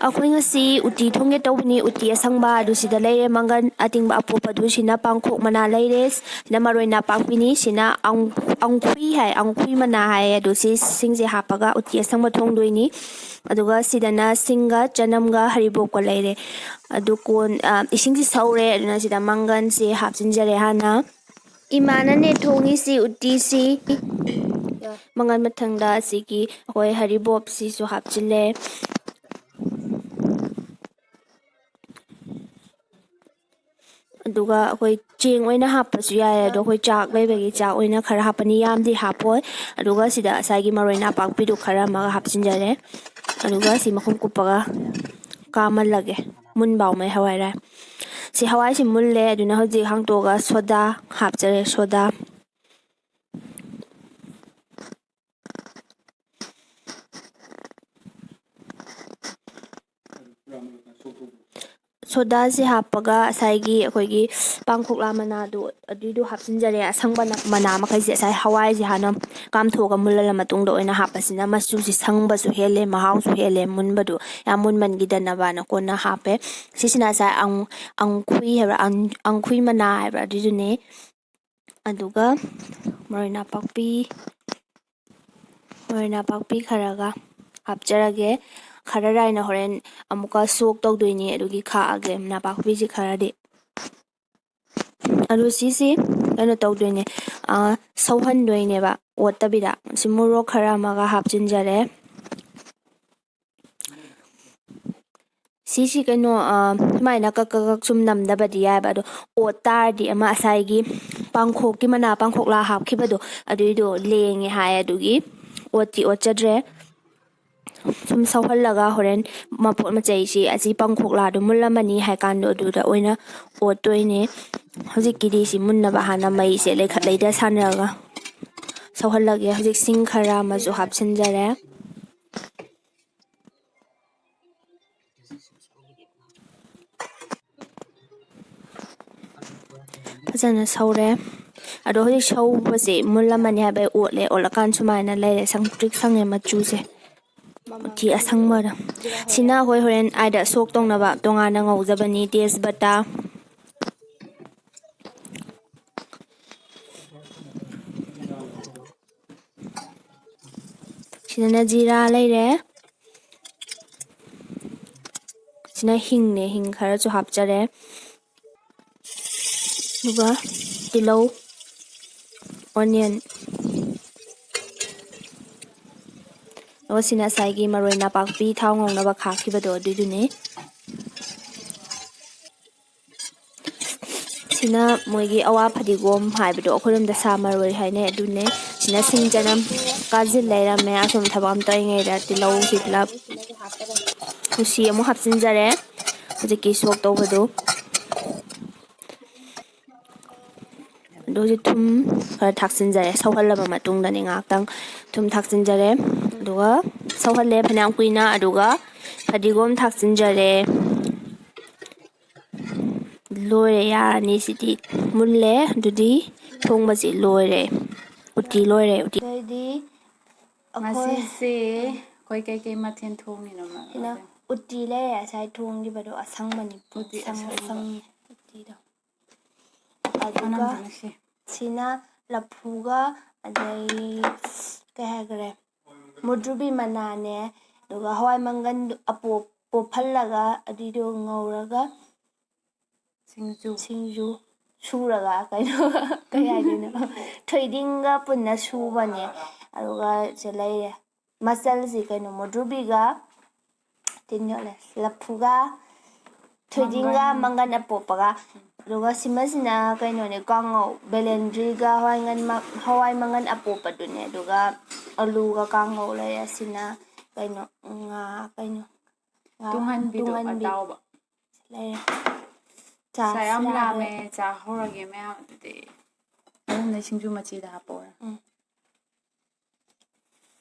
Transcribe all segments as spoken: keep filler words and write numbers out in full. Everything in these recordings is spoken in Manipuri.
ꯑꯩꯈꯣꯏ ꯉꯁꯤ ꯎꯇꯤ ꯊꯣꯡꯒꯦ ꯇꯧꯕꯅꯤ꯫ ꯎꯇꯤ ꯑꯁꯪꯕ ꯑꯗꯨ ꯁꯤꯗ ꯂꯩꯔꯦ, ꯃꯪꯒꯟ ꯑꯇꯤꯡꯕ ꯑꯄꯣꯞꯄꯗꯨ ꯁꯤꯅ ꯄꯥꯡꯈꯣꯛ ꯃꯅꯥ ꯂꯩꯔꯦ, ꯁꯤꯅ ꯃꯔꯣꯏ ꯅꯥꯄꯥꯛꯄꯤꯅꯤ, ꯁꯤꯅ ꯑꯪ-, ꯑꯪꯈꯨꯏ ꯍꯥꯏ, ꯑꯪꯈꯨꯏ ꯃꯅꯥ ꯍꯥꯏ, ꯑꯗꯨ ꯁꯤꯁꯤꯡꯁꯦ ꯍꯥꯞꯄꯒ ꯎꯇꯤ ꯑꯁꯪꯕ ꯊꯣꯡꯗꯣꯏꯅꯤ꯫ ꯑꯗꯨꯒ ꯁꯤꯗꯅ ꯁꯤꯡꯒ ꯆꯅꯝꯒ ꯍꯔꯤꯕꯣꯞꯀ ꯂꯩꯔꯦ꯫ ꯑꯗꯨ ꯀꯣꯟ, ꯑ, ꯏꯁꯤꯡꯁꯤ ꯁꯧꯔꯦ, ꯑꯗꯨꯅ ꯁꯤꯗ ꯃꯪꯒꯟꯁꯦ ꯍꯥꯞꯆꯤꯟꯖꯔꯦ ꯍꯥꯟꯅ꯫ ꯏꯃꯥꯅꯅꯦ ꯊꯣꯡꯉꯤꯁꯤ ꯎꯇꯤꯁꯤ꯫ ꯃꯪꯒꯟ ꯃꯊꯪꯗ ꯑꯁꯤꯒꯤ ꯑꯩꯈꯣꯏ ꯍꯔꯤꯕꯣꯞꯁꯤꯁꯨ ꯍꯥꯞꯆꯤꯜꯂꯦ꯫ ꯑꯗꯨꯒ ꯑꯩꯈꯣꯏ ꯆꯦꯡ ꯑꯣꯏꯅ ꯍꯥꯞꯄꯁꯨ ꯌꯥꯏ, ꯑꯗꯣ ꯑꯩꯈꯣꯏ ꯆꯥꯛ ꯂꯩꯕꯒꯤ ꯆꯥꯛ ꯑꯣꯏꯅ ꯈꯔ ꯍꯥꯞꯄꯅꯤ, ꯌꯥꯝꯗꯤ ꯍꯥꯞꯄꯣꯏ꯫ ꯑꯗꯨꯒ ꯁꯤꯗ ꯉꯁꯥꯏꯒꯤ ꯃꯔꯣꯏ ꯅꯥꯄꯥꯛꯄꯤꯗꯨ ꯈꯔ ꯑꯃꯒ ꯍꯥꯞꯆꯤꯟꯖꯔꯦ꯫ ꯑꯗꯨꯒ ꯁꯤ ꯃꯈꯨꯝ ꯀꯨꯞꯄꯒ ꯀꯥꯝꯍꯜꯂꯒꯦ, ꯃꯨꯟꯕꯥꯎꯃꯩ ꯍꯋꯥꯏꯔꯥꯏ꯫ ꯁꯤ ꯍꯋꯥꯏꯁꯤ ꯃꯨꯜꯂꯦ, ꯑꯗꯨꯅ ꯍꯧꯖꯤꯛ ꯍꯥꯡꯇꯣꯛꯑꯒ ꯁꯣꯗꯥ ꯍꯥꯞꯆꯔꯦ, ꯁꯣꯗꯥ꯫ ꯁꯣꯗꯥꯁꯦ ꯍꯥꯞꯄꯒ ꯉꯁꯥꯏꯒꯤ ꯑꯩꯈꯣꯏꯒꯤ ꯄꯥꯡꯈꯣꯛꯂꯥ ꯃꯅꯥꯗꯣ, ꯑꯗꯨꯏꯗꯣ ꯍꯥꯞꯆꯤꯟꯖꯔꯦ꯫ ꯑꯁꯪꯕ ꯃꯅꯥ ꯃꯈꯩꯁꯦ ꯉꯁꯥꯏ ꯍꯋꯥꯏꯁꯦ ꯍꯥꯟꯅ ꯀꯥꯝꯊꯣꯛꯑꯒ ꯃꯨꯜꯍꯜꯂ ꯃꯇꯨꯡꯗ ꯑꯣꯏꯅ ꯍꯥꯞꯄꯁꯤꯅ ꯃꯆꯨꯁꯤ ꯁꯪꯕꯁꯨ ꯍꯦꯜꯂꯦ, ꯃꯍꯥꯎꯁꯨ ꯍꯦꯜꯂꯦ꯫ ꯃꯨꯟꯕꯗꯨ ꯌꯥꯝ ꯃꯨꯟꯃꯟꯈꯤꯗꯅꯕꯅ ꯀꯣꯟꯅ ꯍꯥꯞꯄꯦ꯫ ꯁꯤꯁꯤꯅ ꯉꯁꯥꯏ ꯑꯪ-, ꯑꯪꯈꯨꯏ ꯍꯥꯏꯕ꯭ꯔꯥ, ꯑꯪ-, ꯑꯪꯈꯨꯏ ꯃꯅꯥ ꯍꯥꯏꯕ꯭ꯔꯥ, ꯑꯗꯨꯏꯗꯨꯅꯦ꯫ ꯑꯗꯨꯒ ꯃꯔꯣꯏ ꯅꯥꯄꯥꯛꯄꯤ, ꯃꯔꯣꯏ ꯅꯥꯄꯥꯛꯄꯤ ꯈꯔꯒ ꯍꯥꯞꯆꯔꯒꯦ꯫ ꯈꯔ ꯂꯥꯏꯅ ꯍꯣꯔꯦꯟ ꯑꯃꯨꯛꯀ ꯁꯣꯛ ꯇꯧꯗꯣꯏꯅꯤ, ꯑꯗꯨꯒꯤ ꯈꯥꯛꯑꯒꯦ ꯅꯥꯄꯥꯛꯄꯤꯁꯤ ꯈꯔꯗꯤ꯫ ꯑꯗꯨ ꯁꯤꯁꯤ ꯀꯩꯅꯣ ꯇꯧꯗꯣꯏꯅꯦ, ꯑꯥ, ꯁꯧꯍꯟꯗꯣꯏꯅꯦꯕ ꯑꯣꯠꯇꯕꯤꯗ꯫ ꯁꯤ ꯃꯣꯔꯣꯛ ꯈꯔ ꯑꯃꯒ ꯍꯥꯞꯆꯤꯟꯖꯔꯦ꯫ ꯁꯤꯁꯤ ꯀꯩꯅꯣ, ꯑ, ꯁꯨꯃꯥꯏꯅ ꯀꯛ ꯀꯛ ꯀꯛ ꯁꯨꯝ ꯅꯝꯗꯕꯗꯤ ꯌꯥꯏꯕ꯫ ꯑꯗꯣ ꯑꯣꯠ ꯇꯥꯔꯗꯤ ꯑꯃ ꯉꯁꯥꯏꯒꯤ ꯄꯥꯡꯈꯣꯛꯀꯤ ꯃꯅꯥ, ꯄꯥꯡꯈꯣꯛꯂꯥ ꯍꯥꯞꯈꯤꯕꯗꯣ, ꯑꯗꯨꯏꯗꯣ ꯂꯦꯡꯉꯦ ꯍꯥꯏ꯫ ꯑꯗꯨꯒꯤ ꯑꯣꯠꯇꯤ ꯑꯣꯠꯆꯗ꯭ꯔꯦ꯫ ꯁꯨꯝ ꯁꯧꯍꯜꯂꯒ ꯍꯣꯔꯦꯟ ꯃꯄꯣꯠ ꯃꯆꯩꯁꯤ ꯑꯁꯤ ꯄꯥꯡꯈꯣꯛꯂꯥꯗꯣ ꯃꯨꯜꯂꯝꯃꯅꯤ ꯍꯥꯏ ꯀꯥꯟꯗꯣ ꯑꯗꯨꯗ ꯑꯣꯏꯅ ꯑꯣꯠꯇꯣꯏꯅꯦ꯫ ꯍꯧꯖꯤꯛꯀꯤꯗꯤ ꯁꯤ ꯃꯨꯟꯅꯕ ꯍꯥꯟꯅ ꯃꯩꯁꯦ ꯂꯩꯈꯠ ꯂꯩꯊ ꯁꯥꯟꯅꯔꯒ ꯁꯧꯍꯜꯂꯒꯦ꯫ ꯍꯧꯖꯤꯛ ꯁꯤꯡ ꯈꯔ ꯑꯃꯁꯨ ꯍꯥꯞꯆꯤꯟꯖꯔꯦ꯫ ꯐꯖꯅ ꯁꯧꯔꯦ꯫ ꯑꯗꯣ ꯍꯧꯖꯤꯛ ꯁꯧꯕꯁꯦ ꯃꯨꯜꯂꯝꯃꯅꯤ ꯍꯥꯏꯕꯩ ꯑꯣꯠꯂꯦ꯫ ꯑꯣꯠꯂꯀꯥꯟ ꯁꯨꯃꯥꯏꯅ ꯂꯩꯔꯦ, ꯁꯪ ꯇ꯭ꯔꯤꯛ ꯁꯪꯉꯦ ꯃꯆꯨꯁꯦ꯫ ꯎꯇꯤ ꯑꯁꯪꯕꯗꯣ꯫ ꯁꯤꯅ ꯑꯩꯈꯣꯏ ꯍꯣꯔꯦꯟ ꯑꯥꯏꯗ ꯁꯣꯛ ꯇꯧꯅꯕ ꯇꯣꯉꯥꯟꯅ ꯉꯧꯖꯕꯅꯤ꯫ ꯇꯦꯖꯄꯇꯥ, ꯁꯤꯗꯅ ꯖꯤꯔꯥ ꯂꯩꯔꯦ꯫ ꯁꯤꯅ ꯍꯤꯡꯅꯦ, ꯍꯤꯡ ꯈꯔꯁꯨ ꯍꯥꯞꯆꯔꯦ꯫ ꯑꯗꯨꯒ ꯇꯤꯜꯍꯧ, ꯑꯣꯅꯤꯌꯟ, ꯑꯗꯨꯒ ꯁꯤꯅ ꯉꯁꯥꯏꯒꯤ ꯃꯔꯣꯏ ꯅꯄꯥꯛꯄꯤ ꯊꯥꯎ ꯉꯧꯅꯕ ꯈꯥꯛꯈꯤꯕꯗꯣ ꯑꯗꯨꯏꯗꯨꯅꯦ꯫ ꯁꯤꯅ ꯃꯣꯏꯒꯤ ꯑꯋꯥ ꯐꯗꯤꯒꯣꯝ ꯍꯥꯏꯕꯗꯣ, ꯑꯩꯈꯣꯏꯔꯣꯝꯗ ꯁꯥ ꯃꯔꯣꯏ ꯍꯥꯏꯅꯩ, ꯑꯗꯨꯅꯦ꯫ ꯁꯤꯅ ꯁꯤꯡ ꯆꯅꯝ ꯀꯥꯁꯤꯜ ꯂꯩꯔꯝꯃꯦ꯫ ꯑꯁꯣꯝ ꯊꯕꯛ ꯑꯃ ꯇꯧꯔꯤꯉꯩꯗ ꯇꯤꯜꯍꯧꯁꯤ ꯄꯨꯂꯞ ꯅꯨꯡꯁꯤ ꯑꯃꯨꯛ ꯍꯥꯞꯆꯤꯟꯖꯔꯦ꯫ ꯍꯧꯖꯤꯛꯀꯤ ꯁꯣꯛ ꯇꯧꯕꯗꯨ꯫ ꯑꯗꯨ ꯍꯧꯖꯤꯛ ꯊꯨꯝ ꯈꯔ ꯊꯥꯛꯆꯤꯟꯖꯔꯦ꯫ ꯁꯧꯍꯜꯂꯕ ꯃꯇꯨꯡꯗꯅꯦ ꯉꯥꯏꯍꯥꯛꯇꯪ ꯊꯨꯝ ꯊꯥꯛꯆꯤꯟꯖꯔꯦ꯫ ꯑꯗꯨꯒ ꯁꯧꯍꯜꯂꯦ ꯐꯅꯌꯥꯝ ꯀꯨꯏꯅ꯫ ꯑꯗꯨꯒ ꯐꯗꯤꯒꯣꯝ ꯊꯥꯛꯆꯤꯟꯖꯔꯦ꯫ ꯂꯣꯏꯔꯦ, ꯌꯥꯔꯅꯤ ꯁꯤꯗꯤ꯫ ꯃꯨꯜꯂꯦ꯫ ꯑꯗꯨꯗꯤ ꯊꯣꯡꯕꯁꯤ ꯂꯣꯏꯔꯦ꯫ ꯎꯇꯤ ꯂꯣꯏꯔꯦ, ꯎꯇꯤ꯫ ꯑꯗꯩꯗꯤ ꯑꯩꯈꯣꯏ ꯉꯁꯤꯁꯦ ꯑꯩꯈꯣꯏ ꯀꯩꯀꯩ ꯃꯊꯦꯜ ꯊꯣꯡꯉꯤꯅꯣ, ꯃꯥ? ꯁꯤꯅ ꯎꯇꯤ ꯂꯩꯔꯦ, ꯉꯁꯥꯏ ꯊꯣꯡꯈꯤꯕꯗꯣ ꯑꯁꯪꯕꯅꯤ꯫ ꯎꯇꯤ ꯑꯁꯪ-, ꯑꯁꯪꯕ꯫ ꯑꯁꯪꯉꯤ ꯎꯇꯤꯗꯣ꯫ ꯑꯗꯨꯒ ꯃꯅꯝꯗꯤ ꯅꯨꯡꯁꯤ꯫ ꯁꯤꯅ ꯂꯐꯨꯒ, ꯑꯗꯩ ꯀꯩ ꯍꯥꯏꯈꯔꯦ, ꯃꯨꯗ꯭ꯔꯨꯕꯤ ꯃꯅꯥꯅꯦ, ꯑꯗꯨꯒ ꯍꯋꯥꯏ ꯃꯪꯒꯟ ꯑꯄꯣꯞ-, ꯄꯣꯞꯍꯜꯂꯒ ꯑꯗꯨꯏꯗꯣ ꯉꯧꯔꯒ ꯁꯤꯡꯖꯨ꯫ ꯁꯤꯡꯖꯨ ꯁꯨꯔꯒ, ꯀꯩꯅꯣ, ꯀꯩ ꯍꯥꯏꯗꯣꯏꯅꯣ? ꯊꯣꯏꯗꯤꯡꯒ ꯄꯨꯟꯅ ꯁꯨꯕꯅꯦ꯫ ꯑꯗꯨꯒ ꯁꯤ ꯂꯩꯔꯦ꯫ ꯃꯆꯜꯁꯤ ꯀꯩꯅꯣ, ꯃꯨꯗ꯭ꯔꯨꯕꯤꯒ, ꯇꯤꯟ ꯌꯣꯠꯂꯦ, ꯂꯐꯨꯒ, ꯊꯣꯏꯗꯤꯡꯒ, ꯃꯪꯒꯟ꯫ ꯃꯪꯒꯟ ꯑꯄꯣꯞꯄꯒ꯫ ꯑꯗꯨꯒ ꯁꯤꯃꯁꯤꯅ ꯀꯩꯅꯣꯅꯦ, ꯀꯥꯡꯉꯧ, ꯕꯦꯂꯦꯟꯗ꯭ꯔꯤꯒ ꯍꯋꯥꯏ ꯃꯪꯒꯟ ꯃ-, ꯍꯋꯥꯏ ꯃꯪꯒꯟ ꯑꯄꯣꯞꯄꯗꯨꯅꯦ꯫ ꯑꯗꯨꯒ ꯑꯂꯨꯒ ꯀꯥꯡꯉꯧ ꯂꯩꯔꯦ꯫ ꯑꯁꯤꯅ ꯀꯩꯅꯣ, ꯉꯥ, ꯀꯩꯅꯣ, ꯉꯥ ꯇꯨꯡꯍꯟꯕꯤꯗꯣ ꯇꯨꯡꯍꯟꯕꯤ꯫ ꯑꯇꯥꯎꯕ꯫ ꯂꯩꯔꯦ꯫ ꯆꯥ ꯆꯥꯁꯤ ꯌꯥꯝ ꯂꯥꯛꯑꯦ꯫ ꯂꯥꯝꯃꯦ, ꯆꯥ ꯍꯧꯔꯒꯦ ꯃꯌꯥꯝ꯫ ꯑꯗꯨꯗꯤ ꯑꯗꯨꯝꯅ ꯁꯤꯡꯖꯨ ꯃꯆꯤꯗ ꯍꯥꯞꯄꯛꯑꯣꯔꯥ? ꯎꯝ꯫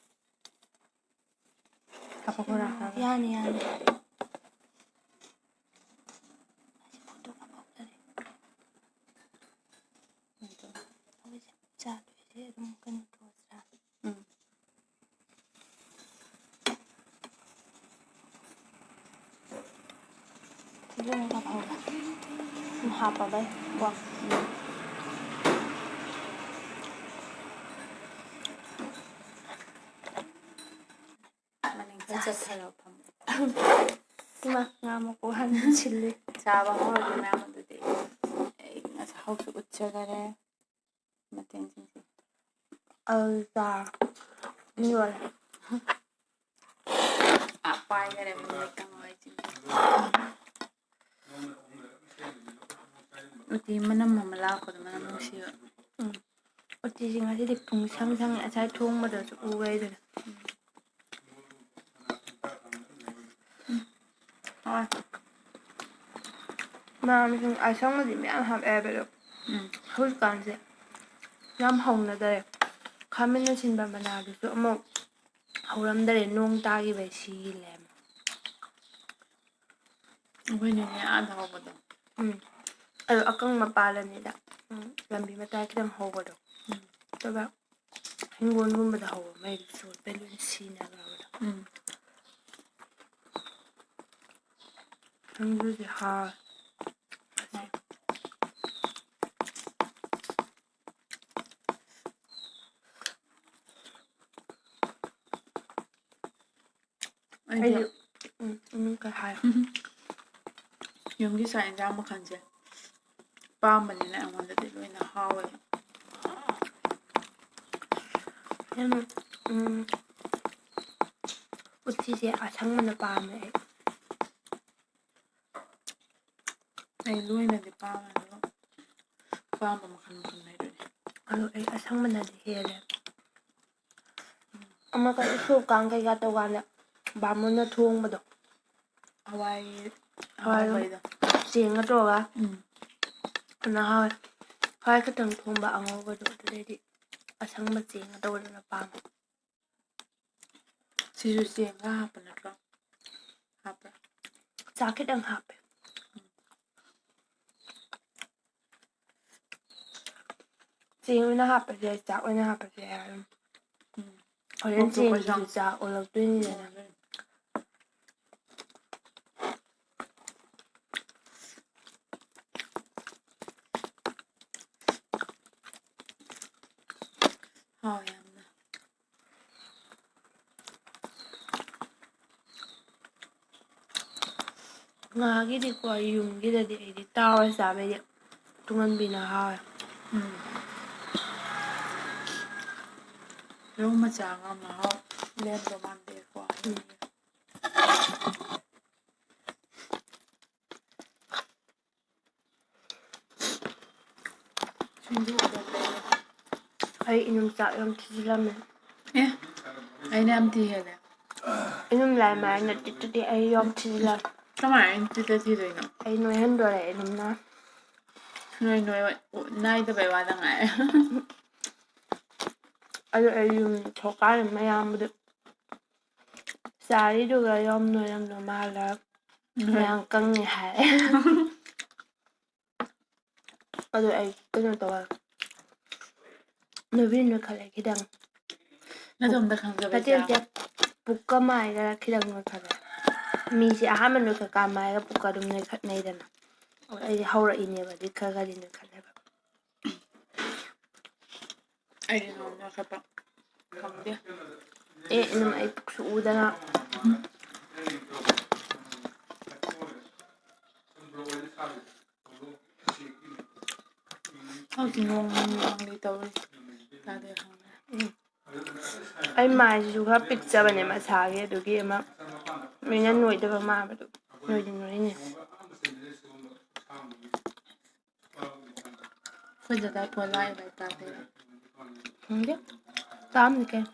ꯍꯥꯞꯄꯛꯑꯣꯔꯥ? ꯌꯥꯅꯤ, ꯌꯥꯅꯤ꯫ ꯑꯩꯈꯣꯏꯁꯦ ꯆꯥꯗꯣꯏꯁꯦ ꯑꯗꯨꯝ ꯀꯩꯅꯣ ꯇꯧꯔꯁꯤꯔꯥ? ꯎꯝ꯫ ꯍꯥꯞꯄꯕꯩ ꯀꯣ꯫ ꯃꯅꯤꯡ ꯈꯔ ꯆꯠꯊꯔꯣ ꯐꯝ꯫ ꯏꯃꯥ, ꯉꯥ ꯃꯀꯨ ꯍꯥꯟꯅ ꯁꯤꯜꯂꯤ꯫ ꯆꯥꯕ ꯍꯧꯔꯒꯦ ꯃꯌꯥꯝ ꯑꯗꯨꯗꯤ꯫ ꯑꯩ ꯉꯁꯥꯏ ꯍꯧꯖꯤꯛ ꯎꯠꯆꯈꯔꯦ ꯃꯊꯦꯜꯁꯤꯡꯁꯦ꯫ ꯑꯜꯗꯥ꯫ ꯂꯣꯏꯔꯦ꯫ ꯑꯥ, ꯄꯥꯏꯈꯔꯦ ꯃꯣꯏ ꯀꯥꯡꯍꯧꯁꯤꯡꯁꯦ꯫ ꯎꯇꯤ ꯃꯅꯝ ꯑꯃ ꯂꯥꯛꯄꯗꯣ, ꯃꯅꯝ ꯅꯨꯡꯁꯤꯕ꯫ ꯎꯝ꯫ ꯎꯇꯤꯁꯦ ꯉꯁꯤꯗꯤ ꯄꯨꯡꯁꯪ ꯁꯪꯉꯦ, ꯉꯁꯥꯏ ꯊꯣꯡꯕꯗꯁꯨ ꯎꯈ꯭ꯔꯦꯗꯅ꯫ ꯍꯣꯏ꯫ ꯃꯅꯥ ꯃꯁꯤꯡ ꯑꯁꯪꯕꯗꯤ ꯃꯌꯥꯝ ꯍꯥꯞꯄꯦ ꯍꯥꯏꯕꯗꯣ꯫ ꯎꯝ꯫ ꯍꯧꯖꯤꯛꯀꯥꯟꯁꯦ ꯌꯥꯝ ꯍꯧꯅꯗꯔꯦ꯫ ꯈꯥꯃꯦꯟ ꯑꯁꯤꯟꯕ ꯃꯅꯥꯗꯨꯁꯨ ꯑꯃꯨꯛ ꯍꯧꯔꯝꯗꯔꯦ, ꯅꯣꯡ ꯇꯥꯈꯤꯕꯩ ꯁꯤꯈꯤ ꯂꯩꯔꯝꯃꯦ꯫ ꯑꯩꯈꯣꯏꯅꯅꯦ ꯑꯥꯗ ꯍꯧꯕꯗꯣ꯫ ꯎꯝ꯫ ꯑꯗꯣ ꯑꯀꯪꯕ ꯄꯥꯜꯂꯅꯤꯗ꯫ ꯎꯝ, ꯂꯝꯕꯤ ꯃꯇꯥꯏ ꯈꯤꯇꯪ ꯍꯧꯕꯗꯣ꯫ ꯎꯝ꯫ ꯑꯗꯨꯒ ꯍꯤꯡꯒꯣꯜꯒꯨꯝꯕꯗ ꯍꯧꯕ ꯃꯩꯗꯨ ꯆꯣꯠꯄꯩ ꯂꯣꯏ ꯁꯤꯅꯈ꯭ꯔꯕꯗꯣ꯫ ꯎꯝ꯫ ꯁꯤꯡꯖꯨꯁꯦ ꯍꯥꯎꯋꯦ꯫ ꯑꯩꯗꯤ ꯑꯩꯗꯤ, ꯎꯝ, ꯎꯝ, ꯀꯩ ꯍꯥꯏ? ꯌꯨꯝꯒꯤ ꯆꯥꯛ ꯌꯦꯟꯁꯥꯡ ꯃꯈꯜꯁꯦ ꯄꯥꯝꯕꯅꯤꯅ ꯑꯩꯉꯣꯟꯗꯗꯤ ꯂꯣꯏꯅ ꯍꯥꯎꯋꯦ꯫ ꯌꯥꯝꯅ, ꯎꯝ, ꯎꯇꯤꯁꯦ ꯑꯁꯪꯕꯅ ꯄꯥꯝꯃꯦ ꯑꯩ꯫ ꯑꯩ ꯂꯣꯏꯅꯗꯤ ꯄꯥꯝꯃꯦ, ꯑꯗꯨꯒ ꯄꯥꯝꯕ ꯃꯈꯜ ꯃꯈꯜ ꯂꯩꯔꯦ꯫ ꯑꯗꯣ ꯑꯩ ꯑꯁꯪꯕꯅꯗꯤ ꯍꯦꯜꯂꯦ꯫ ꯑꯃ ꯀꯩ ꯎꯁꯣꯞ ꯀꯥꯡ ꯀꯩꯀꯥ ꯇꯧꯀꯥꯟꯗ ꯕꯥꯃꯣꯟꯅ ꯊꯣꯡꯕꯗꯣ꯫ ꯍꯋꯥꯏ ꯍꯋꯥꯏ ꯑꯉꯧꯕꯩꯗꯣ꯫ ꯆꯦꯡꯒ ꯇꯧꯔꯒ꯫ ꯎꯝ꯫ ꯑꯗꯨꯅ ꯍꯥꯎꯋꯦ꯫ ꯍꯋꯥꯏ ꯈꯛꯇꯪ ꯊꯣꯡꯕ ꯑꯉꯧꯕꯗꯣ ꯑꯗꯨꯗꯩꯗꯤ ꯑꯁꯪꯕ ꯆꯦꯡꯒ ꯇꯧꯕꯗꯨꯅ ꯄꯥꯝꯃꯦ꯫ ꯁꯤꯁꯨ ꯆꯦꯡꯒ ꯍꯥꯞꯄ ꯅꯠꯇ꯭ꯔꯣ? ꯍꯥꯞꯄ꯭ꯔꯥ? ꯆꯥꯛ ꯈꯤꯇꯪ ꯍꯥꯞꯄꯦ꯫ ꯆꯦꯡ ꯑꯣꯏꯅ ꯍꯥꯞꯄꯁꯨ ꯌꯥꯏ, ꯆꯥꯛ ꯑꯣꯏꯅ ꯍꯥꯞꯄꯁꯨ ꯌꯥꯏ ꯑꯗꯨꯝ꯫ ꯎꯝ꯫ ꯍꯣꯔꯦꯟ ꯑꯣꯛꯇꯣ ꯆꯦꯡꯗꯨꯁꯨ ꯀꯣꯏꯁꯥꯡ꯫ ꯆꯥꯛ ꯑꯣꯜꯂꯛꯇꯣꯏꯅꯤꯗꯅ꯫ ꯎꯝ꯫ ꯉꯥꯒꯤꯗꯤꯀꯣ, ꯌꯨꯝꯒꯤꯗꯗꯤ ꯑꯩꯗꯤ ꯇꯥꯎꯔ ꯆꯥꯕꯩꯗꯤ ꯇꯨꯡꯍꯟꯕꯤꯅ ꯍꯥꯎꯋꯦ꯫ ꯎꯝ꯫ ꯔꯧ ꯃꯆꯥꯒ ꯃꯍꯥꯎ ꯂꯩꯔꯝꯗꯧ ꯃꯥꯟꯗꯦꯀꯣ꯫ ꯎꯝ꯫ ꯁꯤꯡꯖꯨ ꯑꯗꯨꯝ ꯂꯩꯔꯦ꯫ ꯑꯩ ꯏꯅꯨꯝ ꯆꯥꯛ ꯌꯥꯝ ꯊꯤꯖꯤꯜꯂꯝꯃꯦ꯫ ꯑꯦ, ꯑꯩꯅ ꯌꯥꯝ ꯊꯤ ꯍꯦꯜꯂꯦ꯫ ꯏꯅꯨꯝ ꯂꯥꯏ ꯃꯥꯏ ꯅꯠꯇꯦ ꯇꯨꯗꯤ ꯑꯩ ꯌꯥꯝ ꯊꯤꯖꯤꯜꯂꯝꯃꯦ꯫ ꯀꯃꯥꯏꯅ ꯊꯤꯗ ꯊꯤꯗꯣꯏꯅꯣ? ꯑꯩ ꯅꯣꯏꯍꯟꯗꯣꯔꯦ ꯏꯅꯨꯝꯅ꯫ ꯅꯣꯏ ꯅꯣꯏ ꯅꯥꯏꯗꯕꯩ ꯋꯥꯗ ꯉꯥꯏꯔꯦ꯫ ꯑꯗꯨ ꯑꯩ ꯌꯨꯝ ꯊꯣꯛꯀꯥꯟꯗ ꯃꯌꯥꯝꯕꯨꯗꯤ ꯆꯥꯔꯤꯗꯨꯒ ꯌꯥꯝ ꯅꯣꯏꯔꯝꯗꯧ ꯃꯥꯜꯂꯦ꯫ ꯃꯌꯥꯝ ꯀꯪꯉꯦ ꯍꯥꯏ꯫ ꯑꯗꯨ ꯑꯩ ꯀꯩꯅꯣ ꯇꯧꯋꯦ꯫ ꯅꯣꯏꯕꯨꯗꯤ ꯅꯣꯏꯈꯠꯂꯦ ꯈꯤꯇꯪ꯫ ꯅꯇꯣꯝꯇ ꯈꯪꯗꯕꯩ ꯅꯠꯇꯦ, ꯅꯠꯇꯦ꯫ ꯄꯨꯛꯀ ꯃꯥꯏꯒ ꯈꯤꯇꯪ ꯅꯣꯏꯈꯠꯂꯦ꯫ ꯃꯤꯁꯦ ꯑꯍꯥꯟꯕ ꯅꯣꯏꯈꯠꯀꯥꯟ ꯃꯥꯏꯒ ꯄꯨꯛꯀ ꯑꯗꯨꯝ ꯅꯣꯏꯈꯠꯅꯩꯗꯅ꯫ ꯑꯩꯗꯤ ꯍꯧꯔꯛꯏꯅꯦꯕ, ꯑꯗꯨꯗꯤ ꯈꯔ ꯈꯔꯗꯤ ꯅꯣꯏꯈꯠꯂꯦꯕ꯫ ꯑꯩꯗꯤ ꯅꯣꯏ ꯅꯣꯏꯈꯠꯄ ꯈꯪꯗꯦ꯫ ꯑꯦ, ꯏꯅꯝ, ꯑꯩ ꯄꯨꯛꯁꯨ ꯎꯗꯅ꯫ ꯍꯧꯖꯤꯛ ꯅꯣꯡ ꯃꯪꯂꯤ ꯇꯧꯔꯤ꯫ ꯇꯥꯗꯦ ꯈꯪꯗꯦ꯫ ꯎꯝ꯫ ꯑꯩ ꯃꯥꯏꯁꯤꯁꯨ ꯈꯔ ꯄꯤꯛꯆꯕꯅꯦ ꯃꯁꯥꯒꯤ, ꯑꯗꯨꯒꯤ ꯑꯃ ꯃꯤꯅ ꯅꯣꯏꯗꯕ ꯃꯥꯟꯕꯗꯣ꯫ ꯅꯣꯏꯗꯤ ꯅꯣꯏꯔꯤꯅꯦ꯫ ꯑꯩꯈꯣꯏ ꯗꯗꯥ ꯐꯣꯟ ꯂꯥꯛꯏ ꯂꯥꯏ ꯇꯥꯗꯦ꯫ ꯈꯪꯗꯦ꯫ ꯇꯥꯔꯝꯅꯤ ꯀꯩꯅꯣ꯫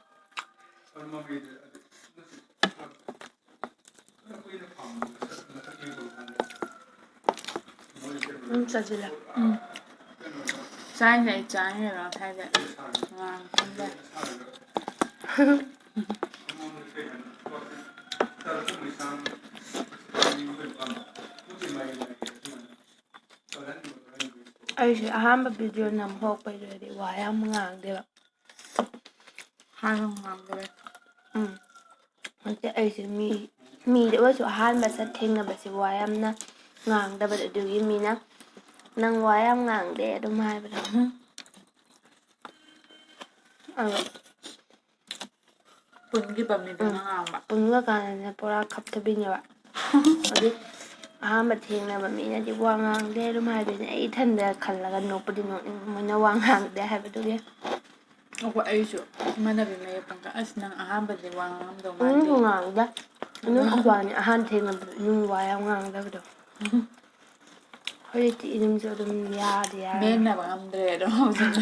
ꯑꯗꯨꯝ ꯆꯥꯁꯤꯜꯂꯦ꯫ ꯎꯝ꯫ ꯆꯥꯏꯅꯦ ꯑꯩ ꯆꯥꯏꯅꯦ ꯉꯁꯥꯏꯗ꯫ ꯉꯥꯡ ꯈꯪꯗꯦ꯫ ꯑꯩꯁꯦ ꯑꯍꯥꯟꯕ ꯚꯤꯗꯤꯑꯣ ꯅꯝ ꯍꯧꯔꯛꯄꯩꯗꯨꯗꯗꯤ ꯋꯥ ꯌꯥꯝ ꯉꯥꯡꯗꯦꯕ꯫ ꯍꯥꯟꯅ ꯉꯥꯡꯗꯕꯩ꯫ ꯎꯝ꯫ ꯅꯠꯇꯦ, ꯑꯩꯁꯦ ꯃꯤ, ꯃꯤꯗ ꯑꯣꯏꯔꯁꯨ ꯑꯍꯥꯟꯕ ꯁꯛ ꯊꯦꯡꯅꯕꯁꯦ ꯋꯥ ꯌꯥꯝꯅ ꯉꯥꯡꯗꯕꯗꯣ, ꯑꯗꯨꯒꯤ ꯃꯤꯅ "ꯅꯪ ꯋꯥ ꯌꯥꯝ ꯉꯥꯡꯗꯦ" ꯑꯗꯨꯝ ꯍꯥꯏꯕꯗꯣ꯫ ꯑꯗꯣ ꯄꯨꯟꯈꯤꯕ ꯃꯤꯗꯨꯅ ꯎꯝ꯫ ꯉꯥꯡꯕ꯫ ꯄꯨꯟꯈ꯭ꯔꯀꯥꯟꯗꯅ ꯄꯨꯔꯥ ꯈꯞꯊꯕꯤꯅꯦꯕ꯫ ꯑꯗꯨ ꯑꯍꯥꯟꯕ ꯊꯦꯡꯅꯕ ꯃꯤꯅꯗꯤ ꯋꯥ ꯉꯥꯡꯗꯦ ꯑꯗꯨꯝ ꯍꯥꯏꯗꯣꯏꯅꯦ꯫ ꯑꯩ ꯏꯊꯟꯗ ꯈꯜꯂꯒ ꯅꯣꯛꯄꯗꯤ ꯅꯣꯛꯅꯤꯡ, ꯃꯣꯏꯅ ꯋꯥ ꯉꯥꯡꯗꯦ ꯍꯥꯏꯕꯗꯨꯒꯤ꯫ ꯑꯩꯈꯣꯏ ꯑꯩꯁꯨ ꯏꯃꯥꯟꯅꯕꯤ ꯃꯌꯥꯝ ꯄꯪꯀ ꯑꯁ ꯅꯪ ꯑꯍꯥꯟꯕꯗꯤ ꯋꯥ ꯉꯥꯡꯉꯝꯗꯧ ꯃꯥꯟꯗꯦ꯫ ꯎꯝ, ꯉꯥꯡꯗꯦ꯫ ꯑꯗꯨꯝ ꯑꯩꯈꯣꯏꯕꯥꯅꯤ ꯑꯍꯥꯟ ꯊꯦꯡꯅꯕꯗ ꯏꯃꯨꯡ ꯋꯥ ꯌꯥꯝ ꯉꯥꯡꯗꯕꯗꯣ꯫ ꯍꯧꯖꯤꯛꯇꯤ ꯏꯅꯨꯡꯁꯨ ꯑꯗꯨꯝ ꯌꯥꯗꯤ ꯌꯥꯔꯦ꯫ ꯃꯦꯟꯅꯕ ꯉꯝꯗ꯭ꯔꯦ ꯑꯗꯣ ꯍꯧꯖꯤꯛ꯫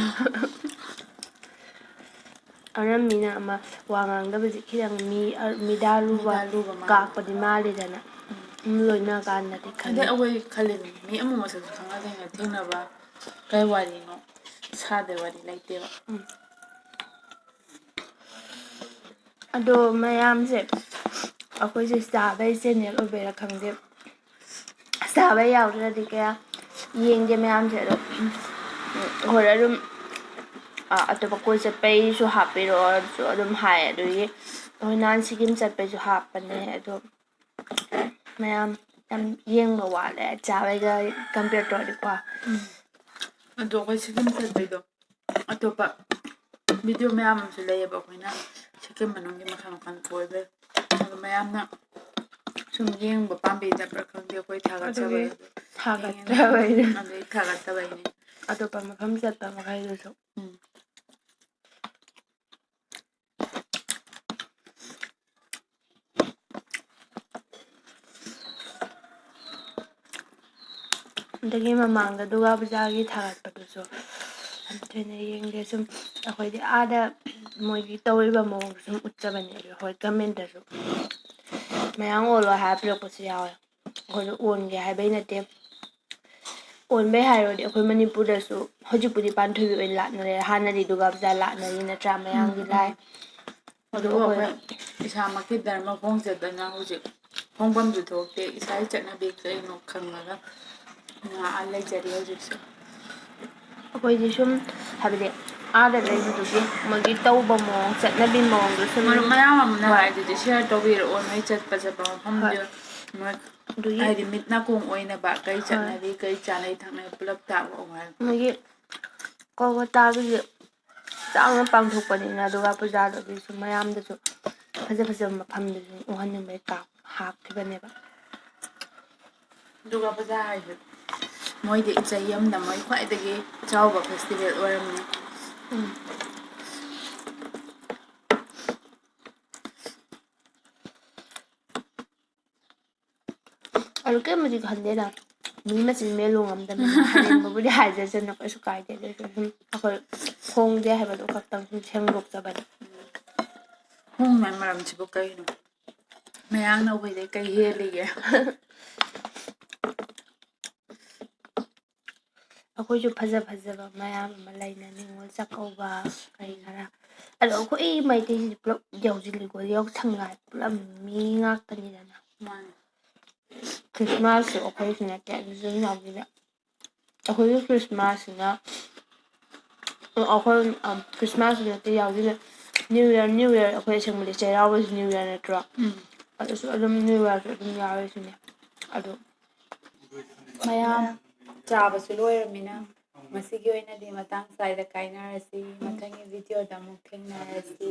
ꯑꯅꯝꯕꯤꯅ ꯑꯃ ꯋꯥ ꯉꯥꯡꯗꯕꯁꯦ ꯈꯤꯇꯪ ꯃꯤ, ꯃꯤꯗꯥ ꯂꯨꯕ, ꯃꯤꯗꯥ ꯂꯨꯕ ꯃꯥꯜꯂꯦ꯫ ꯀꯥꯛꯄꯗꯤ ꯃꯥꯜꯂꯤꯗꯅ꯫ ꯎꯝ, ꯂꯣꯏꯅ ꯀꯥꯟꯗꯗꯤ ꯑꯗꯩ ꯈꯜꯂꯤ꯫ ꯑꯩꯈꯣꯏ ꯈꯜꯂꯤꯅꯤ ꯃꯤ ꯑꯃꯨꯛ ꯃꯁꯛꯁꯨ ꯈꯪꯅꯗꯦꯅ ꯊꯦꯡꯅꯕ ꯀꯩ ꯋꯥꯔꯤꯅꯣ ꯁꯥꯗꯣꯏ ꯋꯥꯔꯤ ꯂꯩꯇꯦꯕ꯫ ꯎꯝ꯫ ꯑꯗꯣ ꯃꯌꯥꯝꯁꯦ ꯑꯩꯈꯣꯏꯁꯦ ꯆꯥꯕꯩ ꯆꯦꯅꯦꯜ ꯑꯣꯏꯕꯩꯔꯥ ꯈꯪꯗꯦ, ꯆꯥꯕꯩ ꯌꯥꯎꯗ꯭ꯔꯗꯤ ꯀꯌꯥ ꯌꯦꯡꯗꯦ ꯃꯌꯥꯝꯁꯦ꯫ ꯑꯗꯣ ꯍꯣꯏ ꯑꯗꯨꯝ ꯑꯇꯣꯞꯄ ꯀꯣꯏ ꯆꯠꯄꯩꯁꯨ ꯍꯥꯞꯄꯤꯔꯛꯑꯣꯁꯨ ꯑꯗꯨꯝ ꯍꯥꯏ꯫ ꯑꯗꯨꯒꯤ ꯑꯩꯈꯣꯏ ꯅꯍꯥꯟ ꯁꯤꯀꯤꯝ ꯆꯠꯄꯩꯁꯨ ꯍꯥꯞꯄꯅꯦ꯫ ꯑꯗꯣ ꯃꯌꯥꯝ ꯌꯥꯝ ꯌꯦꯡꯕ ꯋꯥꯠꯂꯦ ꯆꯥꯕꯩꯒ ꯀꯝꯄꯤꯌꯔ ꯇꯧꯔꯗꯤꯀꯣ꯫ ꯑꯗꯣ ꯑꯩꯈꯣꯏ ꯁꯤꯀꯤꯝ ꯆꯠꯄꯩꯗꯣ ꯑꯇꯣꯞꯄ ꯚꯤꯗꯤꯑꯣ ꯃꯌꯥꯝ ꯑꯃꯁꯨ ꯂꯩꯌꯦꯕ ꯑꯩꯈꯣꯏꯅ ꯁꯤꯀꯤꯝ ꯃꯅꯨꯡꯒꯤ ꯃꯈꯜ ꯃꯈꯜ ꯀꯣꯏꯕ꯫ ꯑꯗꯣ ꯃꯌꯥꯝꯅ ꯁꯨꯝ ꯌꯦꯡꯕ ꯄꯥꯝꯕꯤꯗꯕ꯭ꯔꯥ ꯈꯪꯗꯦ ꯑꯩꯈꯣꯏ ꯊꯥꯒꯠꯆꯕ ꯑꯗꯨꯒꯤ ꯊꯥꯒꯠꯇꯕꯩꯅꯦ꯫ ꯑꯗꯩ ꯊꯥꯒꯠꯇꯕꯩꯅꯦ꯫ ꯑꯇꯣꯞꯄ ꯃꯐꯝ ꯆꯠꯄ ꯃꯈꯩꯗꯨꯁꯨ꯫ ꯎꯝ꯫ ꯑꯗꯒꯤ ꯃꯃꯥꯡꯗ ꯗꯨꯔꯒꯥ ꯄꯨꯖꯥꯒꯤ ꯊꯥꯒꯠꯄꯗꯨꯁꯨ ꯌꯥꯝ ꯊꯣꯏꯅ ꯌꯦꯡꯗꯦ꯫ ꯁꯨꯝ ꯑꯩꯈꯣꯏꯗꯤ ꯑꯥꯗ ꯃꯣꯏꯒꯤ ꯇꯧꯔꯤꯕ ꯃꯑꯣꯡꯗꯣ ꯁꯨꯝ ꯎꯠꯆꯕꯅꯦ꯫ ꯑꯗꯨ ꯍꯣꯏ ꯀꯃꯦꯟꯇꯁꯨ ꯃꯌꯥꯝ ꯑꯣꯜꯂꯣ ꯍꯥꯏꯔ ꯄꯤꯔꯛꯄꯁꯨ ꯌꯥꯎꯋꯦ꯫ ꯑꯩꯈꯣꯏꯅ ꯑꯣꯟꯒꯦ ꯍꯥꯏꯕꯩ ꯅꯠꯇꯦ꯫ ꯑꯣꯟꯕꯩ ꯍꯥꯏꯔꯨꯔꯗꯤ ꯑꯩꯈꯣꯏ ꯃꯅꯤꯄꯨꯔꯗꯁꯨ ꯍꯧꯖꯤꯛꯄꯨꯗꯤ ꯄꯥꯟꯊꯣꯏꯕꯤ ꯑꯣꯏꯅ ꯂꯥꯠꯅꯔꯦ꯫ ꯍꯥꯟꯅꯗꯤ ꯗꯨꯔꯒꯥ ꯄꯨꯖꯥ ꯂꯥꯠꯅꯔꯤ ꯅꯠꯇ꯭ꯔꯥ, ꯃꯌꯥꯡꯒꯤ ꯂꯥꯏ꯫ ꯑꯗꯣ ꯑꯗꯨꯕꯨ ꯑꯩꯈꯣꯏ ꯑꯩꯈꯣꯏ ꯏꯁꯥꯃꯛꯀꯤ ꯙꯔꯃ ꯈꯣꯡ ꯆꯠꯇꯅ ꯍꯧꯖꯤꯛ ꯍꯣꯡꯐꯝꯁꯨ ꯊꯣꯛꯇꯦ꯫ ꯏꯁꯥꯒꯤ ꯆꯠꯅꯕꯤ ꯀꯩꯅꯣ ꯈꯪꯉꯒ ꯉꯥꯛꯑ ꯂꯩꯖꯔꯤ ꯍꯧꯖꯤꯛꯁꯨ꯫ ꯑꯩꯈꯣꯏꯗꯤ ꯁꯨꯝ ꯍꯥꯏꯕꯗꯤ ꯑꯥꯗ ꯂꯩꯕꯗꯨꯒꯤ ꯃꯣꯏꯒꯤ ꯇꯧꯕ ꯃꯑꯣꯡ, ꯆꯠꯅꯕꯤ ꯃꯑꯣꯡꯗꯣ ꯁꯨꯝ ꯃꯔꯨꯞ ꯃꯌꯥꯝ ꯑꯃꯅ ꯍꯣꯏ꯫ ꯍꯥꯏꯗꯨꯗꯤ ꯁꯤꯌꯔ ꯇꯧꯕꯤꯔꯛꯑꯣ ꯅꯣꯏ ꯆꯠꯄ ꯆꯠꯄ ꯃꯐꯝꯗꯨ꯫ ꯍꯣꯏ꯫ ꯃꯣꯏ ꯑꯗꯨꯒꯤ ꯍꯥꯏꯗꯤ ꯃꯤꯠ ꯅꯥꯀꯣꯡ ꯑꯣꯏꯅꯕ ꯀꯩ ꯍꯣꯏ꯫ ꯆꯠꯅꯔꯤ ꯀꯩ ꯆꯥꯅꯩ ꯊꯛꯅꯩ ꯄꯨꯂꯞ ꯇꯥꯛꯂꯛꯑꯣ ꯍꯥꯏ꯫ ꯃꯣꯏꯒꯤ ꯀꯣꯜꯀꯇꯥꯒꯤꯁꯨ ꯆꯥꯎꯅ ꯄꯥꯡꯊꯣꯛꯄꯅꯤꯅ ꯗꯨꯔꯒꯥ ꯄꯨꯖꯥꯗꯣ ꯑꯗꯨꯒꯤꯁꯨ ꯃꯌꯥꯝꯗꯁꯨ ꯐꯖ ꯐꯖꯕ ꯃꯐꯝꯗꯁꯨ ꯎꯍꯟꯅꯤꯡꯕꯩ ꯀꯥꯞ ꯍꯥꯞꯈꯤꯕꯅꯦꯕ꯫ ꯗꯨꯔꯒꯥ ꯄꯨꯖꯥ ꯍꯥꯏꯁꯦ ꯃꯣꯏꯗꯤ ꯆꯍꯤ ꯑꯃꯗ ꯃꯣꯏ ꯈ꯭ꯋꯥꯏꯗꯒꯤ ꯆꯥꯎꯕ ꯐꯦꯁꯇꯤꯚꯦꯜ ꯑꯣꯏꯔꯝꯅꯤ꯫ ꯑꯗꯨ ꯀꯩꯝꯕꯨꯗꯤ ꯈꯟꯗꯦꯗ꯫ ꯃꯤ ꯃꯆꯤꯟ ꯃꯦꯜꯂꯨ ꯉꯝꯗꯕꯅꯤꯅ ꯍꯥꯏꯅꯤꯡꯕꯕꯨꯗꯤ ꯍꯥꯏꯖꯁꯅꯨ, ꯀꯩꯁꯨ ꯀꯥꯏꯗꯦ꯫ ꯑꯗꯨꯏꯁꯨ ꯁꯨꯝ ꯑꯩꯈꯣꯏ ꯍꯣꯡꯗꯦ ꯍꯥꯏꯕꯗꯨ ꯈꯛꯇꯪ ꯁꯨꯝ ꯁꯦꯡꯗꯣꯛꯆꯕꯅꯤ꯫ ꯍꯣꯡꯅꯉꯥꯏ ꯃꯔꯝꯁꯤꯕꯨ ꯀꯩꯅꯣ? ꯃꯌꯥꯡꯅ ꯑꯩꯈꯣꯏꯗꯩ ꯀꯩ ꯍꯦꯜꯂꯤꯒꯦ? ꯑꯩꯈꯣꯏꯁꯨ ꯐꯖ ꯐꯖꯕ ꯃꯌꯥꯝ ꯑꯃ ꯂꯩꯅ, ꯅꯤꯉꯣꯜ ꯆꯥꯛꯀꯧꯕ ꯀꯔꯤ ꯀꯔꯥ꯫ ꯑꯗꯣ ꯑꯩꯈꯣꯏ ꯃꯩꯇꯩꯁꯤꯗꯤ ꯄꯨꯂꯞ ꯌꯥꯎꯁꯤꯜꯂꯤꯀꯣ, ꯌꯥꯎꯁꯪꯒ ꯄꯨꯂꯞ ꯃꯤ ꯉꯥꯛꯇꯅꯤꯗꯅ꯫ ꯃꯥꯅꯦ꯫ ꯈ꯭ꯔꯤꯁꯃꯥꯁꯁꯨ ꯑꯩꯈꯣꯏꯁꯨ ꯅꯠꯇꯦ, ꯑꯗꯨꯁꯨ ꯑꯗꯨꯝ ꯌꯥꯎꯁꯤꯜꯂꯦ꯫ ꯑꯩꯈꯣꯏꯒꯤ ꯈ꯭ꯔꯤꯁꯃꯥꯁꯁꯤꯅ ꯑꯩꯈꯣꯏ, ꯑꯝ, ꯈ꯭ꯔꯤꯁꯃꯥꯁꯁꯨ ꯅꯠꯇꯦ ꯌꯥꯎꯁꯤꯜꯂꯦ꯫ ꯅ꯭ꯌꯨ ꯏꯌꯔ, ꯅ꯭ꯌꯨ ꯏꯌꯔ ꯑꯩꯈꯣꯏ ꯑꯁꯦꯡꯕꯗꯤ ꯆꯩꯔꯥꯎꯕꯁꯤ ꯅ꯭ꯌꯨ ꯏꯌꯔ ꯅꯠꯇ꯭ꯔꯣ? ꯎꯝ꯫ ꯑꯗꯨꯁꯨ ꯑꯗꯨꯝ ꯅ꯭ꯌꯨ ꯏꯌꯔꯁꯨ ꯑꯗꯨꯝ ꯌꯥꯎꯔꯤꯁꯤꯅꯦ꯫ ꯑꯗꯨ ꯃꯌꯥꯝ ꯆꯥꯕꯁꯨ ꯂꯣꯏꯔꯃꯤꯅ ꯉꯁꯤꯒꯤ ꯑꯣꯏꯅꯗꯤ ꯃꯇꯥꯡ ꯁ꯭ꯋꯥꯏꯗ ꯀꯥꯏꯅꯔꯁꯤ꯫ ꯃꯊꯪꯒꯤ ꯚꯤꯗꯤꯑꯣꯗ ꯑꯃꯨꯛ ꯊꯦꯡꯅꯔꯁꯤ꯫